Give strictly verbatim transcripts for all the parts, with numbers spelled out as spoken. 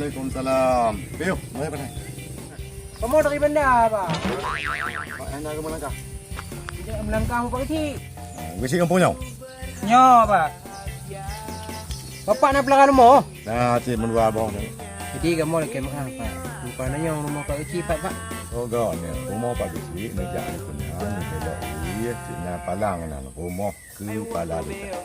Waalaikumsalam. Piu, mari pakai. Kamoe dari bandar, Pak. Pak, anda ke melangkah? Tidak melangkah, Pak Keuchik. Ah, Keuchik kampung nyoe? Nyoe, Pak. Bapak na peulaga rumoh? Nah, cit meudua boh nyoe. Jadi kamoe lakèe meu'ah, Pak. Rupajih nyoe rumoh Pak Keuchik, Pak, Pak. Oh, gawat nyoe. Rumoh Pak Keuchik neujak di Kuningan, neujak di, cit na palang nan rumoh. Kepala desa.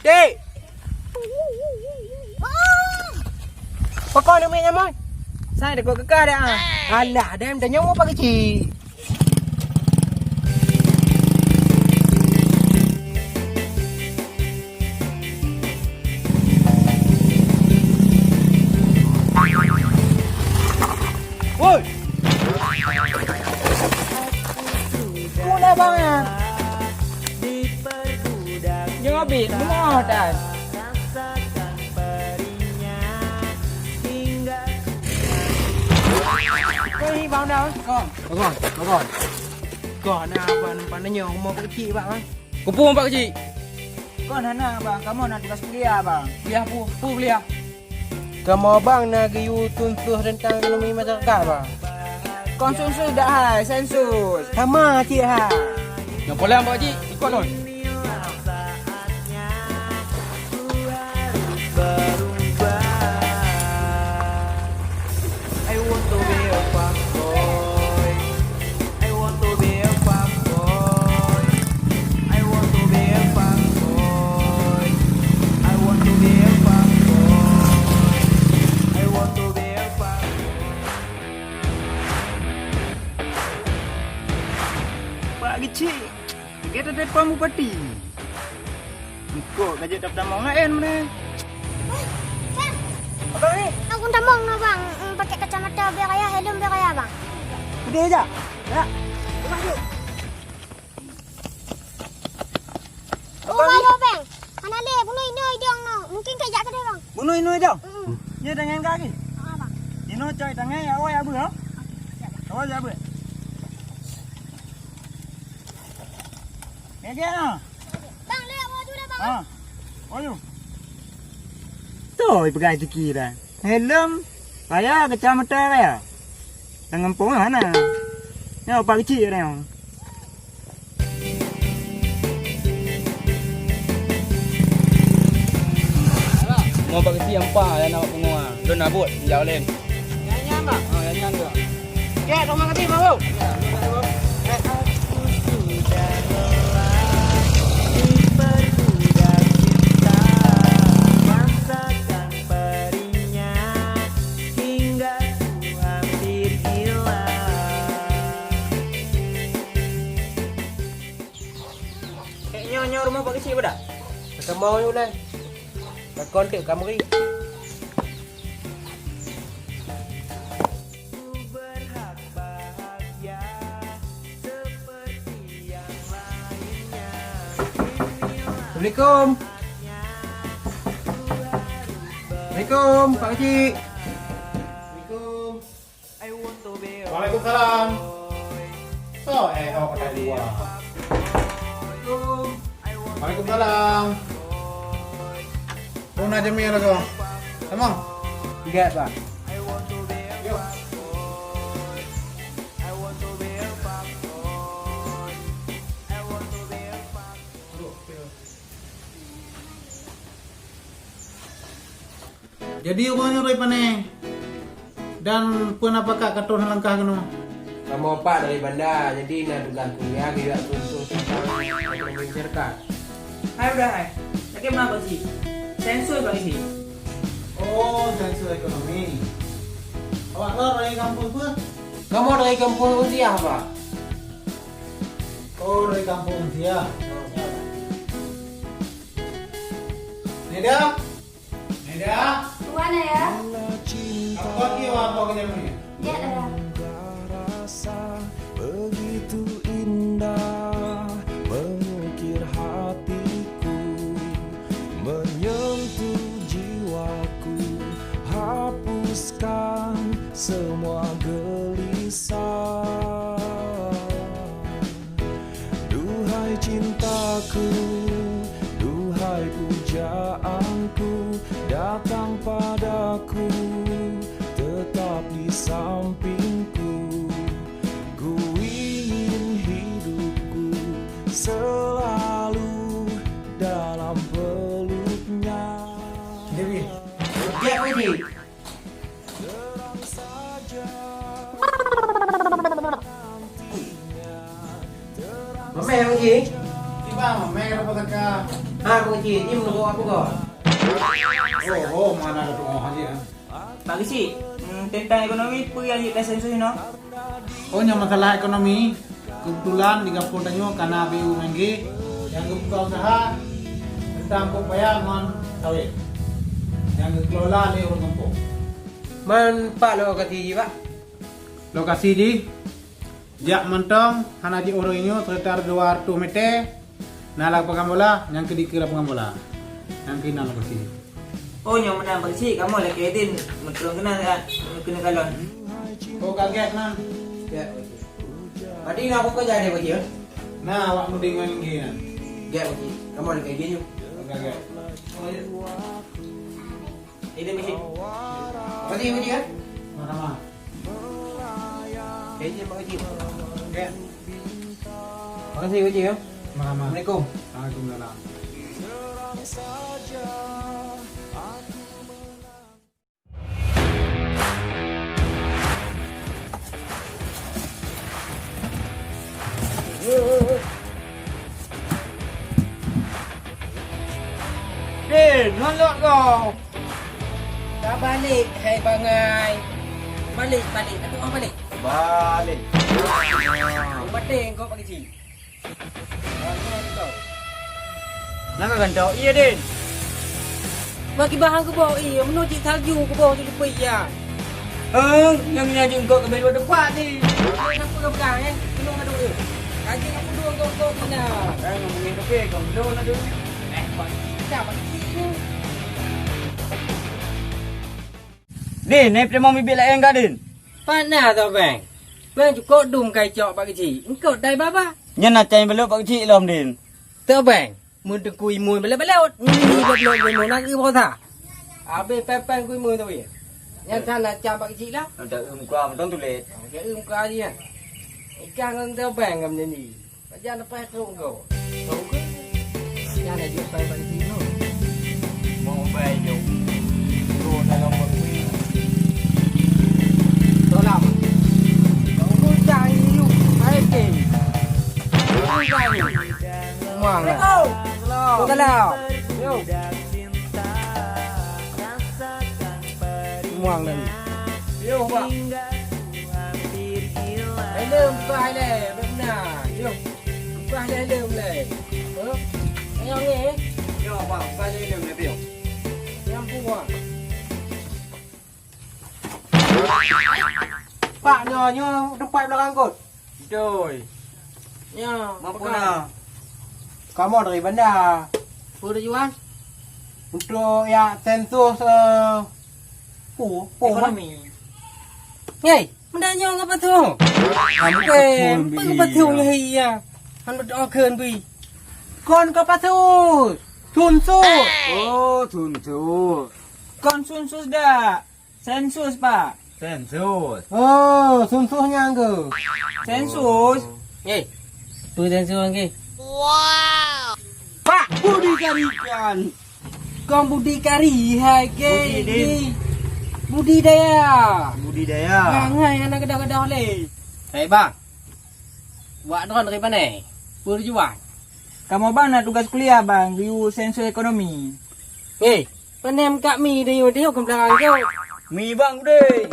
Dek! Pakon neumè nyan, Mon? Sai takot keukah dak, ah? Alah, dem tanyong apa kecil? Woi! Muna bangat. Nyoe bit, muna dan. Hei, bang dah. Kon, kon, kon. Kon, na apa nampak nanya, umur kecil, Pak, bang? Kupu, Pak Keuchik. Kon hana, bang. Kamoe na tugas kuliah, bang. Kuliah pu, pu kuliah. Kamoe, bang, na geuyue tuntut teuntang ekonomi masyarakat, bang. Kon sensus dak hai, sensus. Sama cit ha. Nyang poleh, Pak Keuchik, ikot lôn. I want to be a fuckboy. I want to be a fuckboy. I want to be a fuckboy. I want to be a fuckboy. I want to be a fuckboy. Pak Keuchik, kita telepon bupati. Engkau ka jeuet tamong laén mana? Bang, ni. Aku tamong na, bang. Hmm, pakai kacamata biar kaya, helm biar kaya, bang. Udah aja. Ya. Tengok yuk. Oh, ayo, bang. Hana lé, bunoe inoe idong no. Mungkin kajak keudeh, bang. Bunoe inoe idong? Mm-mm. Ye, tangan kaki. Ah, bang. Inoe cai tangan, awai abu, ha? Awai abu. Ngege na. Bang, lewat bawah tu dah, bang. Ha. Ayo. Tu, pegai tiki dah. Helm, payah kacamata payah. Tangan pong mana? Nyoe Pak Keuchik nyoe. Mau Pak Keuchik ampa ya nak pungo ah. Lôn abot jauh lain. Nyan nyan, Bang. Ha, nyan nyan tu. Kek, rumah kami, Bang. Aku sudah lelah diperbudak cinta, rasakan pedihnya hingga ku hampir gila. Kek nyoe, nyoe rumoh Pak Keuchik peue dak? Kamoe nyoe ulèe. Lakon teuk ka meuri. Assalamualaikum. Assalamualaikum, Pak Keuchik. Assalamualaikum. Waalaikumsalam. So, eh, awak pakai dua. Waalaikumsalam. Oh, na Jamil lagoe. Tamong? Ingat, Pak. Yuk. Jadi, ureueng nyoe rhoi pane? Dan peue na pakat ka troh na langkah keunoe? Kamoe pat dari banda, jadi na tugaih kuliah geujak tuntut teuntang ekonomi masyarakat. Hai udah hai, lakèe meu'ah Pak Keuchik. Sensus Pak Keuchik. Oh, sensus ekonomi. Awak droe dari kampung peue? Kamoe dari kampung Uziah, Pak. Oh, dari kampung dia. Neda? Neda? Tuan, Ayah. Apa dia apa kena ni? Ya, Ayah. Rasa begitu indah mengukir hatiku, menyentuh jiwaku, hapuskan semua gelisah. Duhai cintaku, duhai pujaanku, datang padaku, tetap di sampingku. Ku ingin hidupku selalu dalam peluknya. Dewi, get with it. Mamai, Pak Keuchik. Kiban, mamai, kenapa teka? Ha, Pak Keuchik, ni meunurot apa kau? Oh, oh, mana ada tengok aja. Pak Keuchik, hmm, tentang ekonomi, peue nyang jeuet sensus inoe? Oh, nyang masalah ekonomi, keubeutulan di gampông tanyoe kana B U M G nyang geubuka useuha teuntang peuet paya ngon sawét nyang geukelola lé ureuëng gampông. Man pat lokasi jih, Pak? Lokasi jih jak mantong hana jiôh donya, sekitar dua ratus meter, na lapangan bola, nyang keu dikeue lapangan bola. Nyang keunan lokasi. Oh, nyoe meunan Pak Keuchik, kamoe lakée idin meuteurang keunan, keuneuk kalon. Oh, ka gét na. Ya, Pak Keuchik. Berarti na buka jadi Pak Keuchik, ya? Na, awak mudeng ngon linggih na. Gét Pak Keuchik. Kamoe lakée idin nyoe. Ka gét. Ini misi. Makasih, Pak Haji, ya. Sama-sama. Oke, terima kasih. Oke. Makasih, Pak Haji, ya. Sama-sama. Assalamualaikum. Waalaikumsalam. Din, ngon lok kau. Ka balek, hai bangai. Balek, balek. Ka tu'oh balek. Balek. Bateng kau pagi cit. Naka gantok, iya, Din. Bagi bahan keuboh, iya, meunoe cit salju keuboh cit leupie, iya. Eh, nyang nyan jeuet kok keubeul dua teumpat ni. Kenapa kau pegang, eh? Keunoe adoe, eh. Lagi aku dua kok-kok ni nah. Eh, ngomongin tepi, kau belum adoe. Eh, bang, dah bagi cit tu. Din, ni peutamong bibit laén ka, Din? Panas tau, Bang. Bang cukôp dum kai cok bak keuchik. Engkau dai baba. Nyan na cai balot bak keuchik lom, Din. Teu, Bang. Mun teungku imui balot-balot. Ini balot-balot imui nak ibu sa. Habis pèng-pèng ku imui tu, ya. Nyan sana cam bak keuchik lah. Ada muka betul tulet. Ada muka dia. Ikan ngon teu, Bang, ngam nyanyi. Pajan lepas trok kau. Tahu ke? Jangan laju pai balik sini. Mau bai jauh. Turun dalam bangkui. Tolak. Kau cari yuk. Baik ke? Muang lah. Kau kalah. Yuk. Muang lagi. Yuk, Pak. Helm buka helm, beuna. Yuk. Buka helm lé. Huh? Ayo ni. Yuk, Pak, buka helm lé, yuk. Yang buah. Pak, nyoe, nyoe tempat belakang kot. Betul. Ya, mampu pekan. Nah. Kamoe dari bandar. Peue tujuan? Untuk ya sensus, eh, pu, pu, ekonomi. Hei, meunan nyoe ka pasoe. Kamu eh, peue ka pasoe nyoe hai ya? Han beutôi kheun bui. Kon ka pasoe. Sunsus. Oh, sunsus. Kon sunsus dak. Sensus, Pak. Sensus. Oh, sunsus nyang ke? Sensus. Eh, peue sensus nyang ke? Wow. Pak, budi karikan. Kong budi kari hai ke? Budi, Din. Budidaya. Budidaya. Bang, hai, anak gadoh-gadoh lé. Hai, Bang. Wak droen dari panai. Peue tujuan? Kamoe bang na tugas kuliah, Bang, di sensus ekonomi. Eh, Panem kak mi dayuh-dayuh keubeularan jok. Mi bang udeh.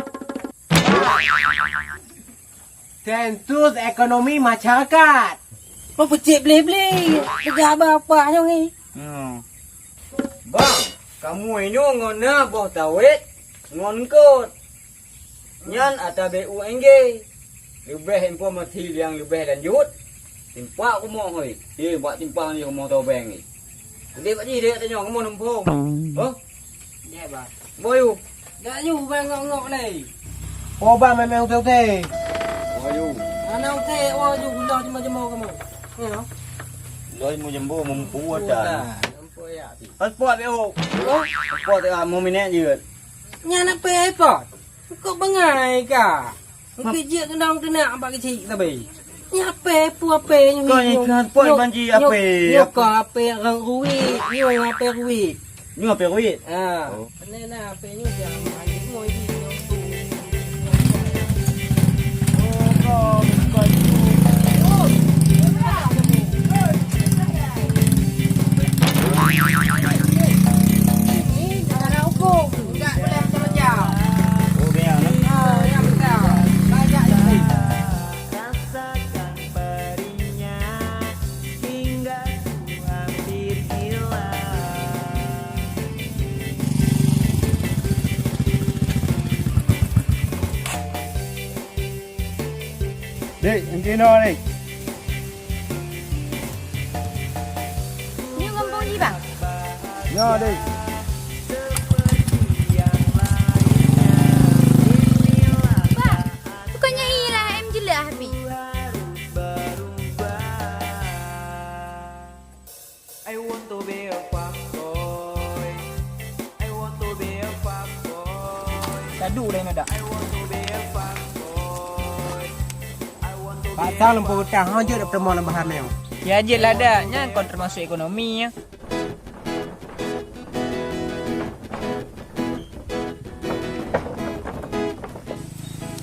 Sensus ekonomi masyarakat. Meupeucit bleh-bleh, peugah haba apa nyoe, hei? Hmm. Bang, kamoe nyoe ngon na boh tawet ngon eungkot. Nyan ata beu U N G. Leubeh info meuti nyang leubeh lanjut. Timpak rumoh, hei. Hei, bak timpang nyoe rumoh Tobeng, hei. Udeb bak jih dek tanyoe kamoe numpung. Oh? Dek, Bang. Boyu. Dak yu, Bang, ngok-ngok lé. Oh, Bang, memang ute-ute. Boyu. Ana ute, oh, yu, gula jemur-jemur kamoe. Ya. Gula jemur-jemur, mumpung ada. Mumpung ada. Mumpung ya. Paspor, Beo. Oh? Paspor, ah, mau minyak je. Nyan apa, apa? Kok bangai ka? Mungkin jeuet keunong keunak bak keuchik sabe. Nyoe ape, peue ape nyoe? Kau ni nyoe, kan poi nyoe, banji nyoe, ape? Nyoe ka ape rang ruwit, nyoe ape ruwit. Nyoe ape ruwit? Ha. Oh. Kena na ape nyoe jangan bagi semua ini. Oh, kau bukan tu. Dek, engki inoe, Dek. Nyoe gampông jih, Bang? Nyoe, Dek. Bang, bukannya iya lah em jeulaih, Abi. Sadu lé nada. Bak sang lom peugah, hana jeuet peuteumon lam bahan nyoe. Ya jeuet lah dak, nyan kon teumasuk ekonomi ya.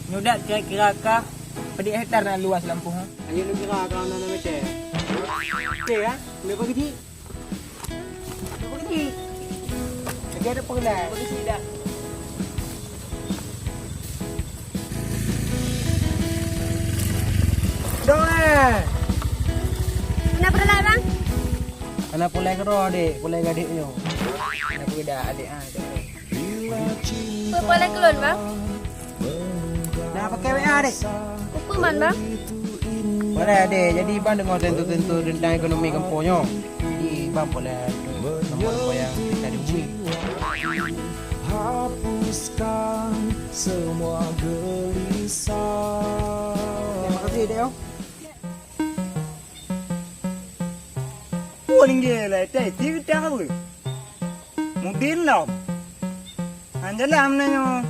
Nyoe dak kira-kira ka padum hektar na luas lampôh, ha? Ayo neukira ka na meter. Oke ya, boleh bagi. Lagi ada pengulai. Dong eh. Kenapa pengulai, Bang? Kenapa pengulai keudroe, Dek? Pengulai gadek nyoe. Kenapa beda adik ah? Peue peureulèe keu lôn, Bang? Nah, pakai W A deh. Peue man, Bang? Boleh deh. Jadi, Bang deungoe teuntèe-teuntèe teuntang ekonomi gampông nyoe. Jadi, Bang boleh nomor-nomor nyang bisa dihubungi. Hapuskan semua gelisah. Terima kasih, Dek, oh. Peue linggèe lé teuh, ti geutah weueh. Mudin lom. Han jalan meunan nyoe.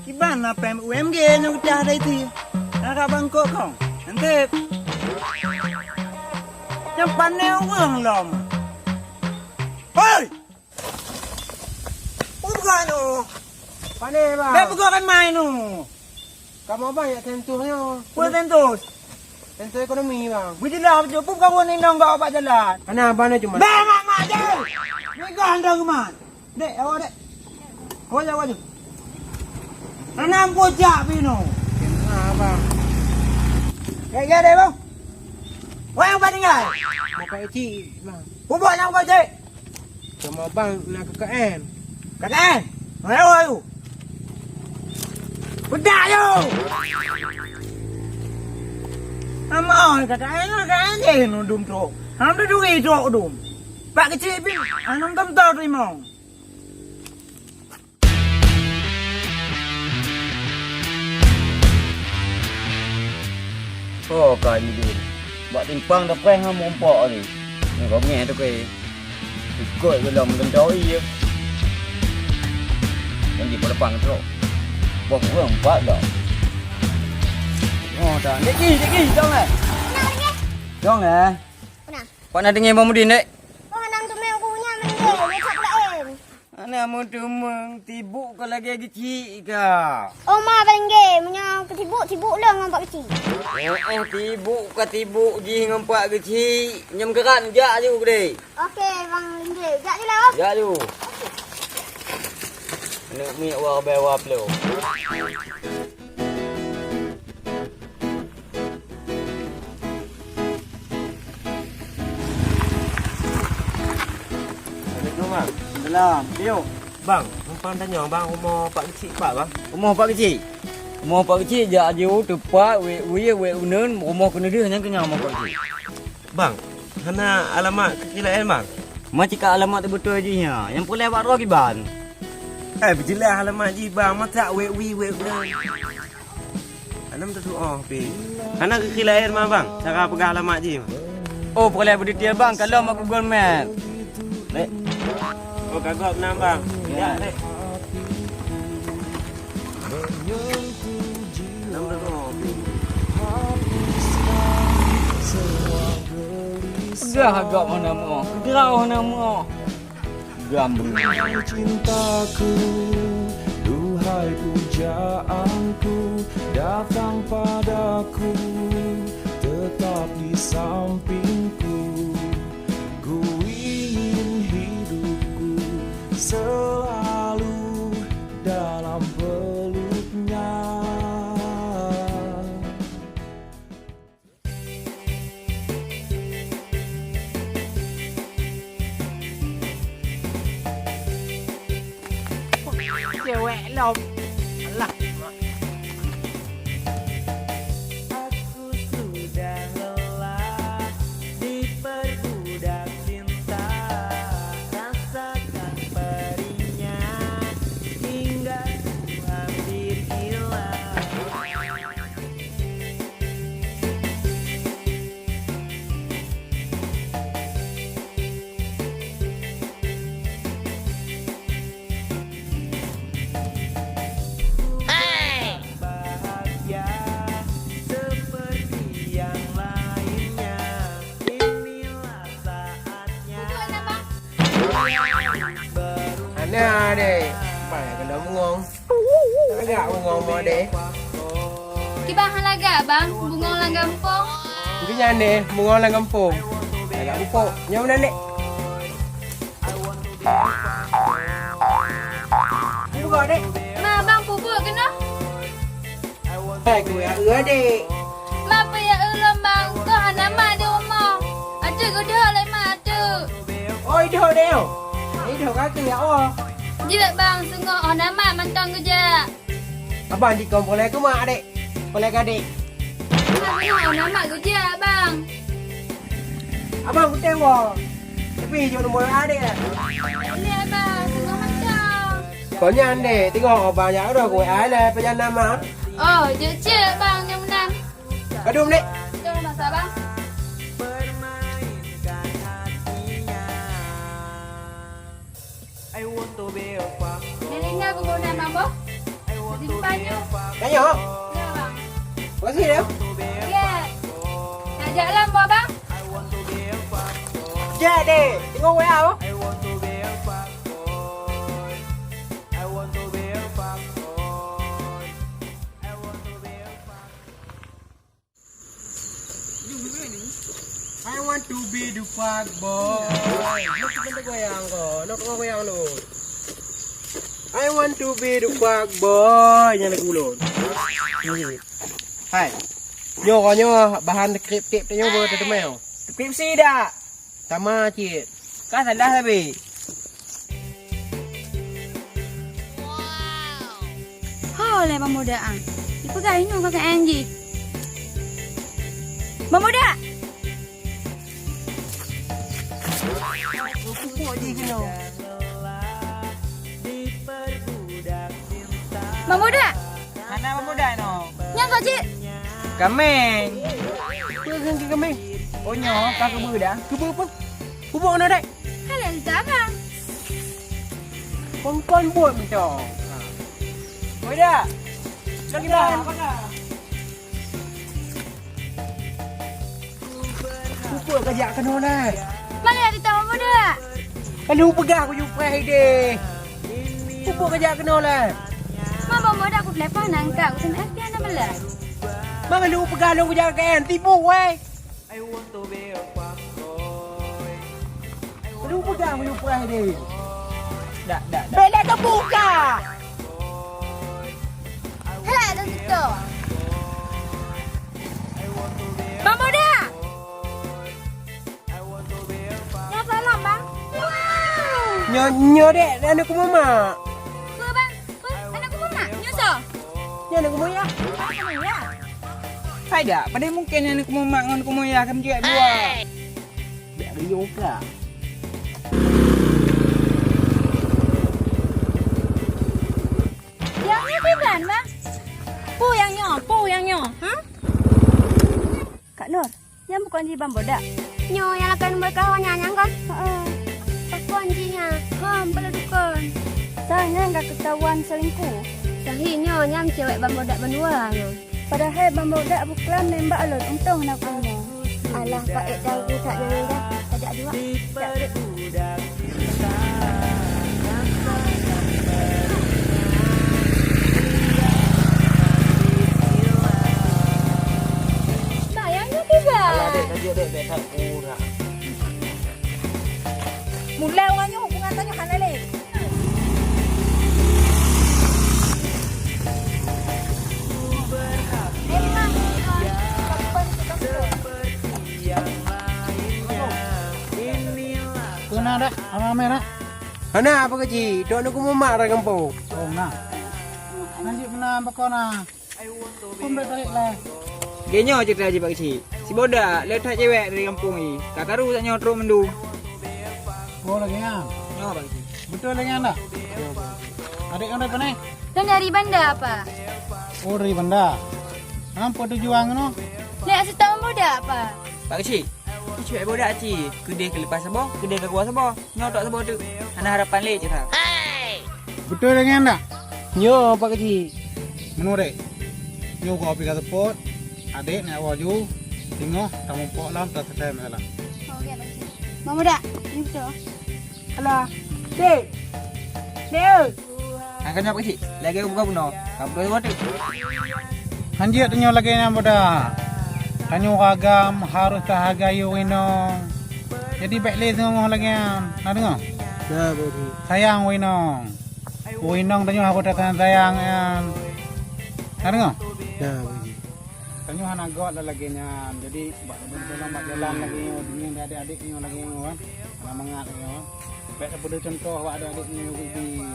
Kiban na pèng U M G nyoe geutah dari ti. Harap bangkok kong. Nangkep. Nyang pané ureueng lom. Hoi! Peue buka nyoe? Pané, Bang. Bèk peugah ramai nyoe. Kamoe, Bang, jak sensus nyoe. Peue sensus? Sensus ekonomi, Bang. Beujeulaih beutôi, peue kawan inong gak bak jalan. Hana, Bang, na cuma. Bèk mak-mak je. Ni gah anda geuman. Dek, awak dek. Awak je, awak je. Hana bujak binoe. Ha, Bang. Dek, ya dek, Bang. Wah, yang paling gay. Bukan isi, Bang. Bubuk yang bukan isi. Cuma bang na K K N. K K N? Ayo, ayo. Bedak yo. Ama K K N, K K N je nudum trok. Ham tu duit trok dum. Pak kecil pi, anam tam tau terima. Oh, ka jidun. Bak timpang tapreh ngon meurumpok ni. Nyoe ka beungèh tu keu. Ikot geulam geuntoi ye. Dan di pelepang trok. Boh kurang empat dah. Oh, dah. Dek Ki, Dek Ki, dong eh. Dong eh. Kenapa? Pak nak dengar Bang Mudin, dek? Oh, nang tu main gurunya main game. Dia tak pula em. Aneuk meuteumèe tibuk ka lagèe geuchik ka. Oma Bang Linggè, meunyoe keu tibuk, tibuk lôn ngon Pak Geuchik. Eh, eh, tibuk ka tibuk jih ngon Pak Geuchik. Nyang meugerak jak aju keudeh. Oke, Bang Linggè. Jak ju lah, Bang. Jak aju. Aneuk miet wa bèe wa plôh. Lam, yo. Bang, numpang tanyong bang, rumoh Pak Keuchik pat bang? Rumoh Pak Keuchik? Rumoh Pak Keuchik jak aju teupat wék ueh wék uneun, rumoh keuneudeuh nyan keunyan rumoh Pak Keuchik. Bang, hana alamat keuchik laén bang? Ma cit ka alamat teubeutôi jih nyan, nyang peureulèe bak droe kiban. Eh, beujeulaih alamat jih bang, masa wék ueh wék uneun. Hana meututoe pih. Hana geukheun laén ma bang, cara peugah alamat jih. Oh, peureulèe beudetail bang, kalon bak Google Map. Lé. Oh, ka gob na bang. Ya, lé. Hana meututoe pih. Peugah gob hana meuoh, keudrau hana meuoh. Gam. Cintaku, duhai pujaanku, datang padaku, tetap di sampingku. Ku ingin hidupku selalu dalam peluknya. Cewek lom. Alah. Aku sudah lelah diperbudak cinta. Rasakan perihnya hingga ku hampir gila. Bahagia seperti yang lainnya. Inilah saatnya. Hana deh. Pai kena bungong. Lagak bungong mo deh. Kiban hana lagak bang, bungong lam gampông. Mungkin nyan deh, bungong lam gampông. Lagak bungong. Nyoe meunan deh. Bungong deh. Ma bang pupuk keunoe. Hai, ku ya eu adek. Ma peue ya eu lom bang, keuh hana mak di rumoh. Ateueh geudhôt lé mak ateueh. Oh, idhôt deh, oh. Idhôt kaki ya, oh. Jeuet bang, seungoh oh na mak mantong geujak. Abang jikong pulai keu mak adek. Pulai keu adek. Abang oh na mak geujak bang. Abang kuteng woe. Tapi jok nombor adek lah. Ini abang, seungoh mantong. Kau nyan dek, tengok abang jak roh ku ai lah pejan nama. Oh, jeuet cek bang nyang meunan. Kadum dek. Jom masa bang. Melinga gubungan mambo. Simpan nyoe. Tanyoe. Ya bang. Makasih ya. Ya. Nak jak lam bawah bang. Jak dek. Tengok W A oh. I want to be the fuck boy. Nak kena goyang ko, nak kena goyang lu. I want to be the fuck boy. Nyan lagu ulôn. Hai. Nyoe, nyoe bahan krip-krip teuh nyoe beuh teuteumé. Krip sida. Sama cit. Ka salah sabe. Ho lé Bang Muda ah. Dipeugah inoe ka keu Angie. Bang Muda! Pupuk jih keunoe. Bang Muda! Hana Bang Muda inoe. Nyan ka cit. Kaméng. Peue keuh kaméng? Oh nyoe ka keubeue dah. Keubeue peue? Pupuk keunoe dek. Hai lé lita bang. Kon-kon buet mantong. Oi dah. Lagi dah. Pupuk ka jak keunoe nah. Mana lita Bang Muda? Lalu peugah ku jupreh ideh. Pupuk ka jak keunoe lah. Ma Bang Muda ku telepon nangka ku S M S pian na belas. Ma lalu peugah lôn ku jak K N tipu wai. Lalu peugah ku jupreh ideh. Dak dak dak. Bela terbuka. Hei, ada gitu. Bang Muda. Nyoe salam, Bang. Wow. Nyoe, nyoe dek, aneuk kumu mak. Peue bang? Peue? Aneuk kumu mak? Nyoe soe? Nyoe aneuk kumu yah. Aneuk kumu yah? Hai dak, padahai mungken aneuk kumu mak ngon kumu yah kan cuek dua. Dak riôh ka. Nyang nyoe kiban, bang? Peue nyang nyoe? Peue nyang nyoe? Ha? Kak Nur, nyan bukon jih Bang Bodak? Nyoe nyang lakèe nibak kawan nyan, nyan kon? Heeh. Pakon jih nyan? Hom, peue dukon. Sang nyan ka keutahuan selingkuh. Tahi nyoe nyan cewek Bang Bodak bandua nyoe. Padahai Bang Bodak beuklam nembak lôn, untông hana kurumoh. Alah, paet dagu that nyan dah. Tajak dua. Jak. Sayang nyoe tiba. Alah, dek, tajak, dek, dek, tak kurang. Mulai awak nyoe hubungan tanyoe hana lé. Keu na dak, ramé dak? Hana, Pak Keuchik, trok neukeumu mak rot gampông. Oh, na. Hanjeuet meunan bak kona. Keumbek balik lah. Lagèe nyoe ceurita jih Pak Keuchik. Si Bodak, le that cewek dari gampông jih. Ka karu tanyoe trok mandum. Oh, lagèe nyan. Nyoe Pak Keuchik. Beutôi lagèe nyan dak? Adék ngon dari pane? Nyoe dari Banda, Apa. Oh, dari Banda. Apa tujuan keunoe? Lé asita Bang Bodak, Apa. Pak Keuchik, cewek Bodak cit. Keudeh keuleupah saboh, keudeh keukua saboh. Nyoe trok saboh teuk. Hana harapan lé cit ha. Beutôi lagèe nyan dak? Nyoe Pak Keuchik. Meunurot, nyoe keu api ka seupôt, adék nyak woe ju, singoh tamupok lom taseutai masalah. Oh, ya, Pak Keuchik. Bang Bodak, nyoe beutôi. Halo. Dek. Dek, eu. Hai ka nyoe Pak Keuchik, lagèe buka bunoe. Ka beutôi saboh teuk. Hanjeuet tanyoe lagèe nyan Bodak. Tanyoe agam harôh tahargai yue inong. Jadi bèk lé singoh lagèe nyan. Na deungö? Na, Pak Haji. Sayang yue inong. Yue inong tanyoe harôh tasayang-sayang nyan. Na deungö? Na, Pak Haji. Tanyoe hana göt lah lagèe nyan. Jadi bak jalan, bak jalan lagèe nyoe, deungon adék-adék nyoe lagèe nyoe kan. Hana mangat lagèe nyoe. Bèk tapeudeuh cuntoh bak adék-adék nyoe, Pak Haji.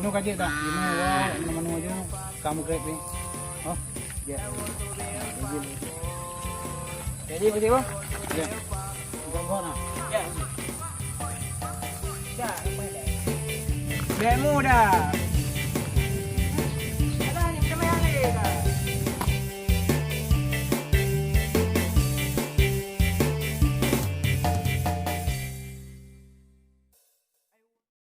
Inoe ka jeuet dah. Inoe wah, inoe manoe ju. Kamu grab ni. Oh, ya. Jadi, begitu, Bang? Ya. Gok-gok nah. Ya. Bèk mudah.